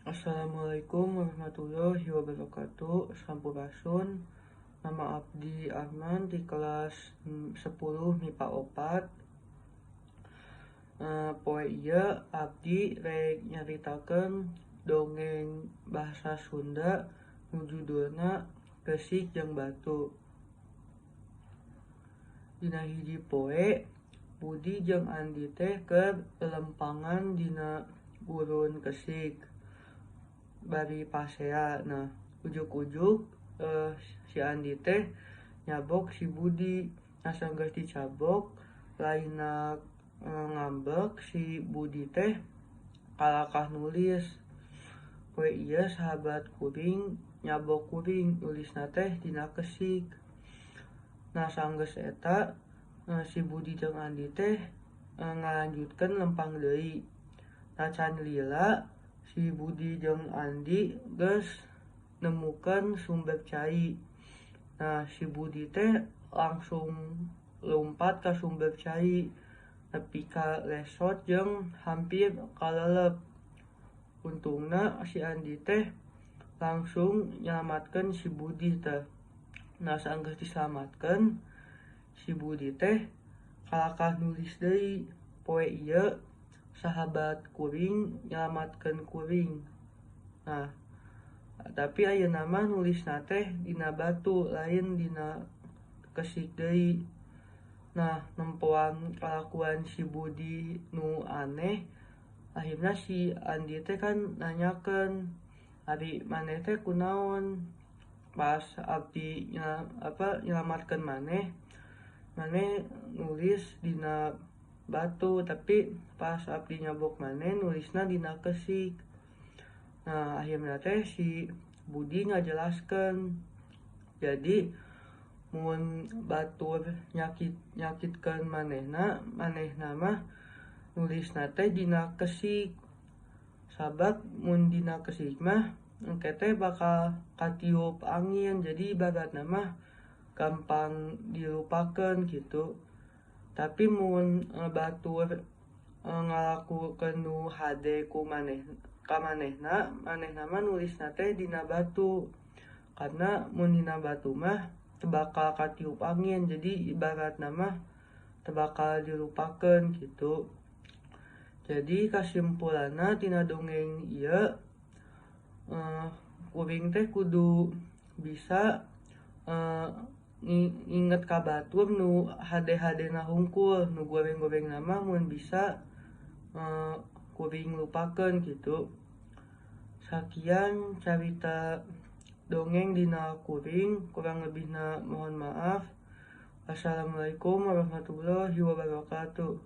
Assalamualaikum warahmatullahi wabarakatuh. Sampurasun. Nama abdi Arman di kelas 10 MIPA 4. Poe ieu abdi rek nyaritakeun dongeng bahasa Sunda nu judulna Keusik jeung Batu. Dina hiji poe, Budi jeung Andi teh keur lelempangan dina gurun keusik bari pasea. Nah, ujug-ujug si Andi teh nyabok si Budi. Nah, sanggeus dicabok, lainna ngambek, si Budi teh kalakah nulis, "Poe ieu sahabat kuring nyabok kuring, nulisna teh dina keusik." Nah, sanggeus eta si Budi jeung Andi teh ngalanjutkeun lempang deui. Nah, can lila si Budi jeung Andi geus nemukeun sumber cai. Nah, si Budi teh langsung lumpat ka sumber cai nepi ka lesot jeung hampir kalelep. Untungna si Andi teh langsung nyalamatkeun si Budi teh. Nah, sanggeus disalamatkeun, si Budi teh kalakah nulis deui, "Poe ieu sahabat kuring nyalamatkeun kuring." Nah, tapi ayeuna mah nulisna teh dina batu, lain dina keusik deui. Nah, nempoan kalakuan si Budi nu aneh, akhirna si Andi teh kan nanyakeun, "Ari maneh teh kunaon? Pas abdi apa nyalamatkeun maneh, maneh nulis dina batu, tapi pas abdi nyabok maneh nulisna dina keusik." Nah, akhirna teh si Budi ngajelaskeun, jadi mun batur nyakitkeun manehna, manehna mah nulisna teh dina keusik, sabab mun dina keusik mah engke teh bakal katiup angin, jadi ibaratna mah gampang dilupakeun gitu. Tapi mun batur ngalakukeun nu hade ku maneh ka manehna, manehna mah nulisna teh dina batu, karena mun dina batu mah teu bakal katiup angin, jadi ibaratna mah teu bakal dilupakeun gitu. Jadi kasimpulanna tina dongeng ieu, kuring teh kudu bisa nginget ka batur nu hade-hadena hungkul, nu goreng-gorengna mah mun bisa kuring lupakeun gitu. Sakian carita dongeng dina kuring, kurang lebihna mohon maaf. Wassalamualaikum warahmatullahi wabarakatuh.